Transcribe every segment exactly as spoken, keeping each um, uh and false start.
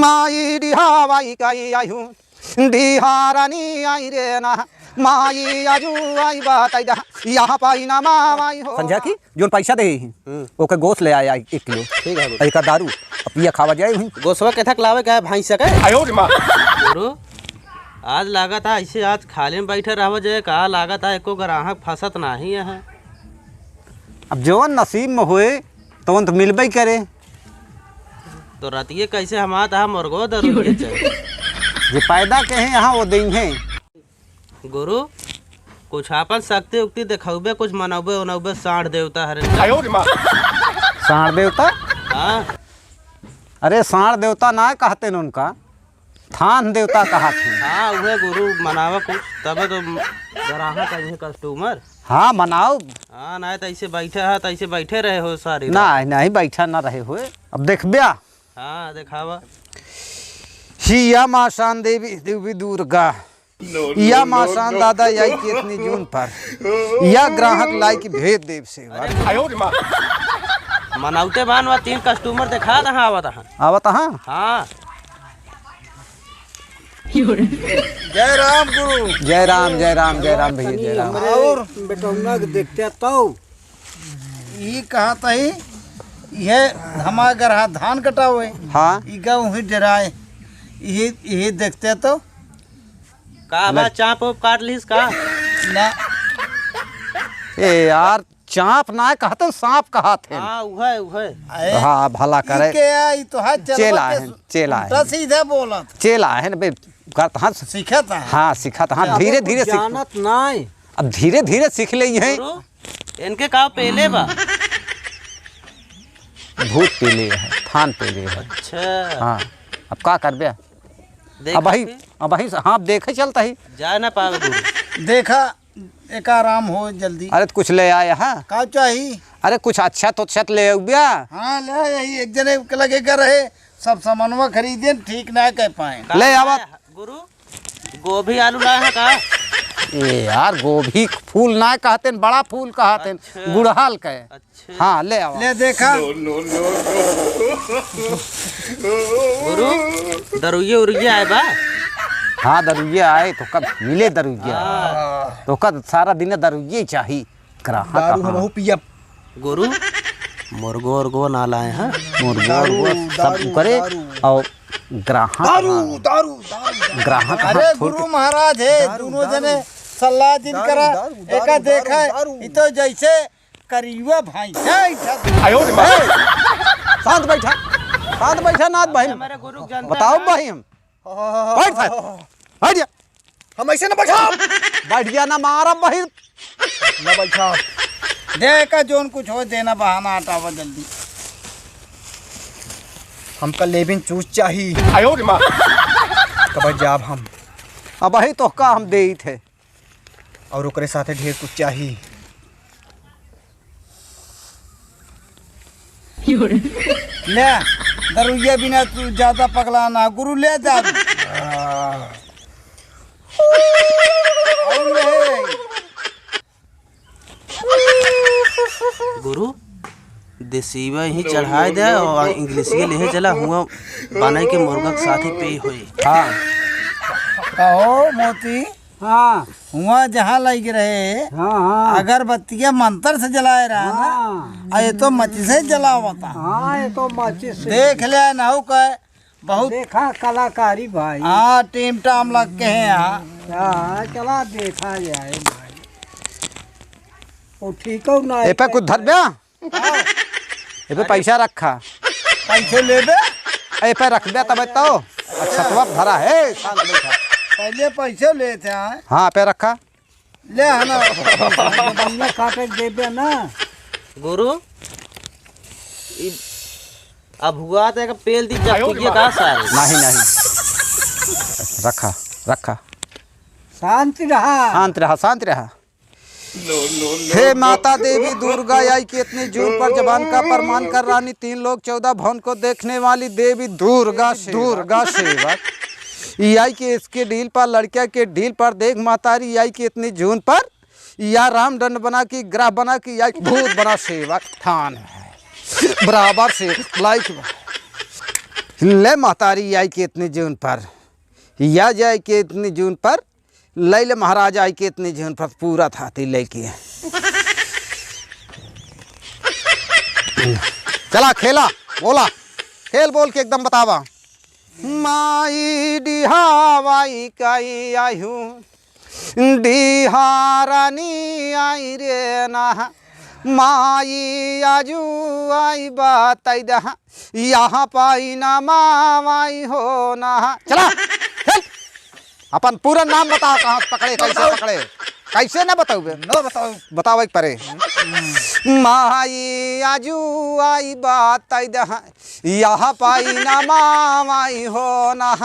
माई डिहावाई कई आयु, डिहारनी आई रे ना, माई आजू आई बताई दा, यहाँ पाई ना मावाई हो। संझा की जोन पैसा देहे ही, हम्म। ओके गोस ले आया एक किलो। ठीक है, गुरु। और एका दारू, अब पिया खावा जाए वहीं। गोसवा केथक लावे का है, भैंस के? आयो रे माँ। गुरु, आज लागत है ऐसे आज खाली में बैठे रहवा जाए का, लागत है एको ग्राहक फंसत नाही है। अब जवन नसीब में होए, तवन तो मिलबे ही करे। तो रतिये कैसे हमार तहा मुर्गो दरुइये चाहिए। जे पैदा के हैं यहाँ, वो देंगे। गुरु, कुछ आपन शक्ति उक्ति देखौबे, कुछ मनौबे उनौबे, साँढ़ देवता हरे। आयो रे माँ। साँढ़ देवता? हाँ। अरे, साँढ़ देवता ना कहते न उनका, थान देवता कहत हैं। हाँ, उहे गुरु मनावा कुछ, तबे तो ग्राहक आई है, customer। हाँ, मनाओ। हाँ, ना तो ऐसे बैठे है, तो ऐसे बैठे रहे हो सारी रात। ना, नहीं बैठा ना रहे हुए। अब देखब्या। हाँ, देखावा। हिया माँ शान देवी, देवी दुर्गा। या माँ शान दादा, याई के इतनी जून पर। या ग्राहक लाई की भेद देव सेवा। मनावते बान वा तीन customer देखा दहा आवत हैं। आवत हैं? हाँ। जय राम गुरु। जय राम, जय राम, जय राम भैया, जय राम। हमरे और बेटौना के देखते तो। ई कहत ही, इहे हमार गरहा धान कटावे। हाँ। ई गा उही डराए। इहे, इहे देखते तो। का बा, ले। चाँप ओप काट लीस का? ना। ए यार, चाँप ना कहते, साँप कहत हैं। हाँ, उहे, उहे। अरे, हाँ, भला ई करे। के आ, ई तो हाथ चेला चलवा के है, चेला है। उल्टा सीधा बोलत। चेला है ना बे, करत हाँ। सीखत है। हाँ, सीखत हाँ, अब धीरे कुछ धीरे सीख। जानत नाई। अब धीरे धीरे सीख ले हैं। गुरु, इनके का पेले बा? भूत पेले है, थान पेले है। अच्छा। हाँ, अब का करबे? देख अबही, के। अबही से, हाँ, देखे चलता ही। जा ना पावे गुरु। देखा, एक आराम हो जल्दी। अरे, तो कुछ ले आए, हाँ? का चाही? अरे, कुछ अच्छा तो अच्छा ले आउब्या। हाँ, ले, यही एक जने के लगे घर है, सब सामानवा खरीदे, ठीक ना कह पाए। का ले आवा। लाए गुरु, गोभी आलू लाए हैं का? ए यार, गोभी फूल ना कहते हैं, बड़ा फूल कहते हैं, अच्छा। गुड़हल का है। अच्छा। हाँ, ले आवा। ले देखा। गुरु, दरुइये उरुइये आए बा? हाँ, दरुइये आए, तो कब मिले दरुइये? हाँ। तो कब सारा दिन दरुइये चाही? ग्राहक दारू कहाँ? हमहू पियब। गुरु, मुर्गो उर्गो ना लाए हैं? मुर्गो दारू, उर्गो सब दारू, करे दारू। और ग्राहक दारू, कहाँ? दारू, दारू। ग्राहक कहाँ? अरे थोड़ गुरु के महाराज है, दारू, दोनों दारू। जने सलाह जिन दारू, करा, दारू, एका दारू, देखा, दारू। ई तो जैसे करियुआ भैंसा ऐसा। आयो रे माँ। ए, शांत बैठा, शांत बैठा, नाथ बहिन। हमारे गुरु जनता बताओ है। बहिन। हाँ, हाँ, हाँ, बैठ हाँ, साहब। हाँ, हाँ। बैठ जा। हम ऐसे ना बैठा। बैठ जा ना मारा बहिन। ना बैठा। दे का जोन कुछ हो देना बहाना हटावा जल्दी। हमका लेबिन चूस चाही। आयो रे माँ। कब जाब हम? अबही तोहका हम देइत है। और ओकरे साथे ढेर कुछ चाही। ले, दरुइया बिना तू ज्यादा पगला ना, गुरु ले जा। और ले। गुरु, देसीवा ही चढ़ाए दे और इंग्लिशिया लेहे चला, हुआ बनाई के मुर्गा के साथ ही पे होई। हाँ। कहो मोती। हाँ। हुआ जहाँ लग रहे, हाँ, हाँ। अगरबत्तिया मंत्र से जलाए रहा ना, हाँ। आ ये तो माचिस से जलावता। हाँ, ये तो माचिस से। देख ले, नहु के बहुत देखा कलाकारी भाई। हाँ, टीम टाम लग के हैं यहाँ। हाँ, चला देखा जाए भाई। वो ठीक हो ना ए पे कुछ धर बे। हाँ। ए पे पैसा रखा। पैसे लेबे? ए पे रख दे तब तो। अच्छा, तो अब धरा है, शांत बैठा। पहले पैसे लेते हैं। हाँ, पे रखा। ले है ना। बढ़िया काटे देबे ना। गुरु, ई अब हुआ तो एक पेल दी चक्कू ये का सारे। नहीं, नहीं। रखा, रखा। शांत रहा। शांत रहा, शांत रहा। हे माता देवी दुर्गा, आई के इतनी जून पर जबान का प्रमाण कर रानी, तीन लोक चौदह भवन को देखने वाली देवी दुर्गा सेवक। दुर्गा सेवक। ई आई के इसके डील पर, लड़किया के डील पर देख मातारी, आई के इतनी जून पर या रामदंड बना की, ग्रह बना की, या भूत बना सेवक ठान है। बराबर से लाइक बा। ले महतारी आई के इतने जून पर, या जाए के इतने जून पर, ले ले महाराज आई के इतने जून पर पूरा थाती लेके। चला खेला, बोला, खेल बोल के एकदम बतावा। माई डिहावाई कई आयु, डिहारानी आई रे ना, माई आजू आई बताई दहा, यहाँ पाई ना मावाई हो ना। चला, चल। अपन पूरा नाम बताओ, कहाँ से पकड़े, कैसे बताओ। पकड़े, कैसे ना बताओ बे? ना बताओ। बताओ एक परे। माई आजू आई बताई दहा, यहाँ पाई ना मावाई हो ना,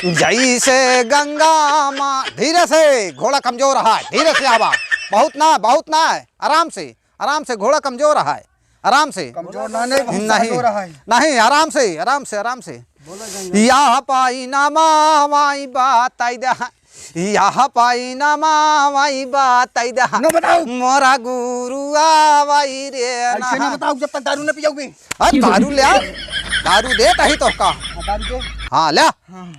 जैसे गंगा माँ। धीरे से, घोड़ा कमजोर है, धीरे से आवा। बहुत ना, बहुत ना है, आराम से, आराम से, घोड़ा कमजोर है, आराम से। कमजोर ना, नहीं, बहुत नहीं, ताकतवर है। नहीं, आराम से, आराम से, आराम से। बोलो गंगा। यहाँ पाई ना मावाई बताई दहा, यहाँ पाई ना मावाई बताई दहा। ना बताओ। मोरा गुरु आवाई रे ऐसे ना। ना बताओ, जब तक दारू ना पियाओगे। अरे दारू ले आ, दारू देत ही तोहका। हाँ, दारू दे। हाँ, ले आ। हाँ।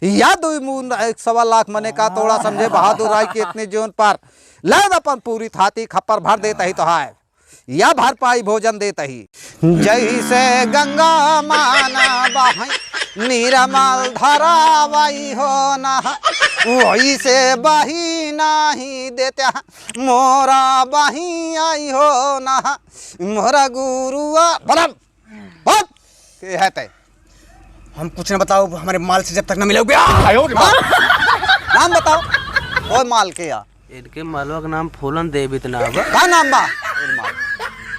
या दुई मून एक सवा लाख मने का तोड़ा समझे बहादुर आई के इतने जीवन पर। ले अपन पूरी थाती खप्पर भर देत ही तोहाय। या भर पाई भोजन देत ही। जैसे गंगा माना बहई, निर्मल धरावई हो ना, वैसे बही नाही देत्या, मोरा बही आई हो ना, मोरा गुरुआ। बलम, बल, के है तै? हम कुछ ना बताओ, हमारे माल से जब तक ना मिलोगे। आयो रे माँ। नाम बताओ, ओ माल के या? इनके मालवा का नाम फूलन देवी त ना बा। का नाम बा?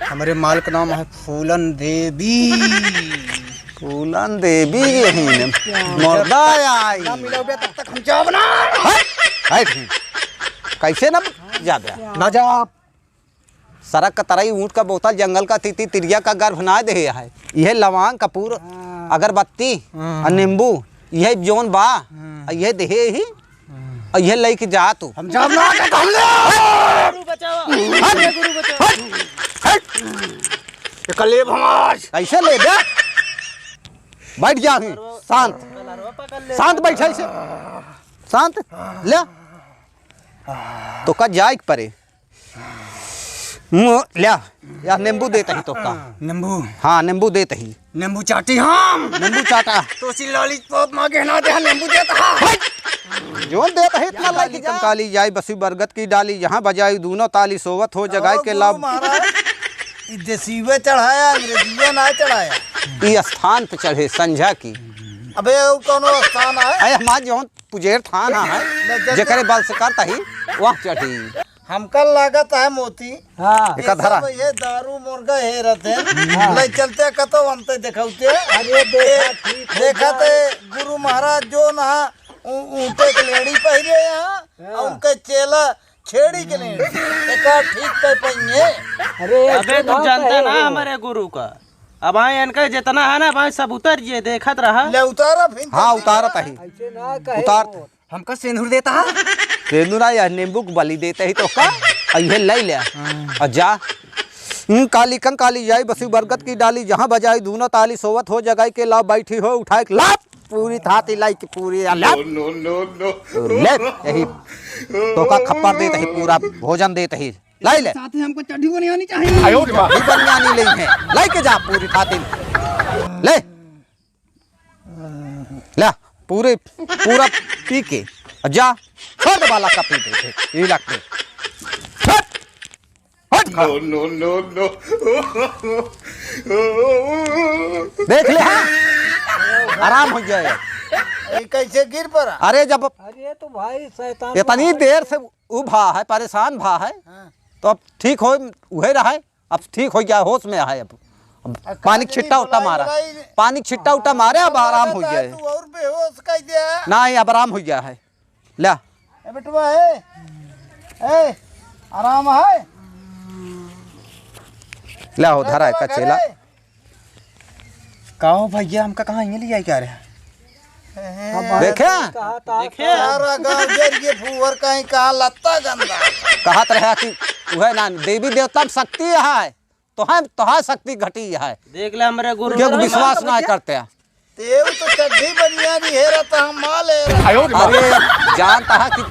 हमरे माल का नाम है फूलन देवी। फूलन देवी यही ने। मुर्दा आई। ना मिलोगे तब तक हम जाब ना। हट, हट। कैसे ना जाबे? ना जाब। सरक का तरई, ऊँट का बोतल, जंगल का तीती, तिरिया का गर्भ ना देहे है। यह लवांग, कपूर, हाँ। अगरबत्ती, हाँ। और नींबू, यह जौन बा, हाँ। और यह देहे ही, हाँ। और यह लेके जा तू। हम जाब ना, तो हम ले। गुरु बचावा। हट। गुरु बचावा। हट। हट। ये का लेब हमार। कैसे लेबे? बैठ जा ही, शांत। कलरवा पकड़ ले। शांत बैठे से। शांत। ले। तो का जाए के परे। मु-, ल्या, या नींबू देत ही तोहका। नींबू? हाँ, नींबू देत ही। नींबू चाटी हम। नींबू चाटा। तो सी लॉलीपॉप मांगे ना दे, नींबू देत हा। हट! जोन देत ही इतना या लागी कंकाली जाई बसी बरगद की डाली, यहाँ बजाई दूनों ताली सोवत हो जगाई के गुरु लाभ। महाराज, ई देसीवे चढ़ाया, अंग्रेजीवे ना चढ़ाया। ई स्थान पे चढ़े संझा की। अबे, वो कौनो स्थान है? अरे, हमार जौन पुजेर थान है, नहीं, जैसे जेकरे बल से करता ही, वह चढ़ी। हमका लागत है मोती। हाँ। ये एका धरा। सब ये दारू मुर्गा हेरत है। हाँ। ले चलते कतो हमते देखाउते। अरे देखा, ए, ठीक है, देखा जा। ते गुरु महाराज जो ना ऊ-, ऊँटे के लेड़ी पहिरे यहाँ, हाँ। और उनके चेला छेड़ी के लेड़ी। एका ठीक कर पाएंगे। अरे अबे तू जानता ना हमारे गुरु का। अब आए इनका जितना है ना, अब आए सब उतर जे देखत रहा। ले उतारा फिर। हाँ, उतारत ही। ऐसे ना कहे उतार। वो। हमका सेंधुर देता है। सेंधुर ना, यह नींबू को बलि देते ही तोहका, और यह ले ले। हाँ। और जा। हम्म, काली कंकाली जाई बसी बरगद की डाली, जहाँ बजाई दूनों ताली सोवत हो जगाई के लाभ बैठी हो उठाए के लाभ पूरी थाती लाई की पूरी या लाभ। No, no, no, no। ले, यही तोहका खप्पर देते ही पूरा भोजन देते ही। लाई ले। साथ में हमको चड्ढी बनियानी चाहिए। आयो रे माँ। चड्ढी बनियानी ले है। लाई के जा पूरी थाती। ले। ला, पूरे, पूरा पी के, और जा, छोड़ दे बाला का पी दे, दे, ये लग दे। हट! हट खा। No, no, no, no। देख ले, हाँ? आराम हो जाए। ये कैसे गिर पड़ा? अरे जब अरे तो भाई शैतान इतनी देर से उ भा है, परेशान भा है, हाँ। तो अब ठीक हो, उहे रहा है। अब ठीक हो गया, होश में आए अब। अब अब पानी का छिट्टा करी, उट्टा भलाई मारा। भलाई। पानी छिट्टा उट्टा मारे, अब आराम हो गया है। तू और बेहोश कर दिया। नहीं, अब आराम हो गया है। ला। ए बेटवा, ए, ए, आराम है? ला हो, ए धरा है बेटवा, कचेला। घरे? का हो भैया, हमका कहाँ हियाँ ले आई क्या रे? देखे? देखे? सारा गाँव जर के फूहर कहीं कहाँ लत्ता गंदा। कहत रहे कि उहे ना, देवी देवता में शक्ति है, तोहे, तोहार शक्ति घटी है। देख ले हमरे गुरु क्योंकि के विश्वास महिमा। ना करते हैं। तेऊ तो चड्ढी बनियान हेरत ह, हम माल हेरत ह। अरे, जानत ह कि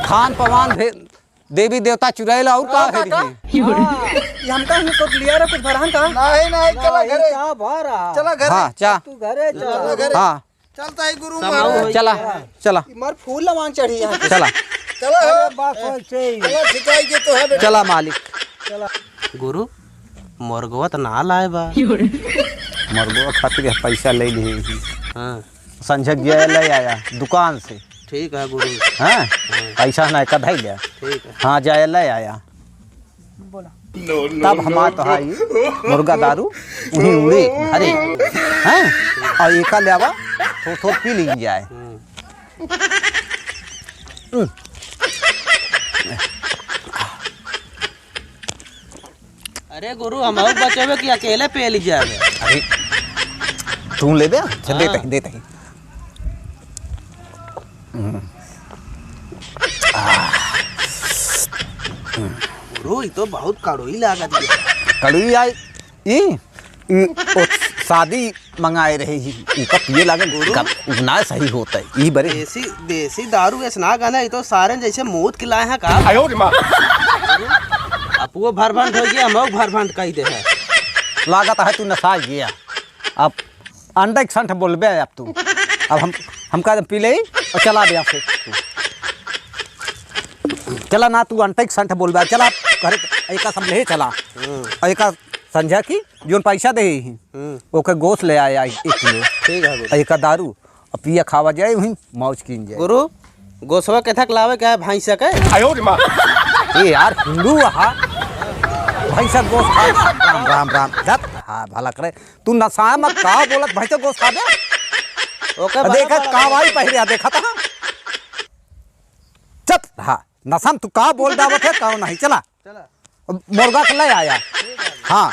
खान पवान भे-, देवी देवता चुराइला और का हेरी है? हाँ, ये हमका ही कुछ लिया रहा, कुछ भरहन का? नहीं, नहीं, चला घरे। का भरा? चला घरे। हाँ, चा। तू घरे चला। चला घरे। हाँ। चलता है गुरु महाराज। चला, चला। मार फूल लमान चढ़ी यहाँ। चला। चला हो। अरे बस वैसे ही। चला, ठिकाई के तो है बेटा। चला मालिक। चला। गुरु, मुर्गवा त ना लाए बा। मुर्गवा खातिर यह पैसा ले लिए ही। हाँ। संझक गया ले आया दुकान से। ठीक है गुरु। हाँ? हाँ। पैसा ना का धई लिया। ठीक है। हाँ, जाए ले आया। बोला। तब हमार तो हाई मुर्गा दारू उहीं उड़े घरे, हैं? और एका ले आवा, थोड़ थोड़ पी ली जाए। हम्म। हम्म। अरे गुरु, हम और बचेबे कि अकेले पी ली जाए? अरे, तू लेबे? अच्छा, हाँ। देते ही, देते ही। हम्म। गुरु, ई तो बहुत कड़ुई लागत है। कड़ुई आई, ई, ई, ओ, शादी मंगाए रहे ही, उका पिए लागे, गुरु। का, उ ना सही होता है, ई बरे। देसी, देसी दारू ऐस ना गाना, ई तो सारे जैसे मौत के लाए हैं का? आयो रे माँ। गुरु, अब वो भरभंट हो गया, हम भरभंट कह दे है। लागत है तू नशा गया। अब अंडे के संठ बोलबे अब तू। अब हम, हमका जब पी ले और चला दे यहाँ से तू। चला ना तू अंडे के संठ बोलबे, चला घरे एका सब ले चला। हम्म। और एका संझा की जोन पैसा दे ही, हम्म। ओके गोस ले आया एक किलो। ठीक है गुरु। और एका दारू और पिया खावा जाए, वहीं मौज कीन जाए। गुरु, गोसवा के थक लावे के है भैंस के? आयो रे माँ। ए यार, हिंदू हा, भैंस गोस खा। राम, राम, राम। धत, हाँ, भला करे। तू नशा में का बोलत, भैंस गोस खाबे? ओके, देखा, बड़ा, बड़ा। कावाई पहिरे, देखा था? चुप, हाँ, नशा में तू का बोल डावत है, का नहीं, चला। चला। अब मुर्गा के ले आया। हाँ,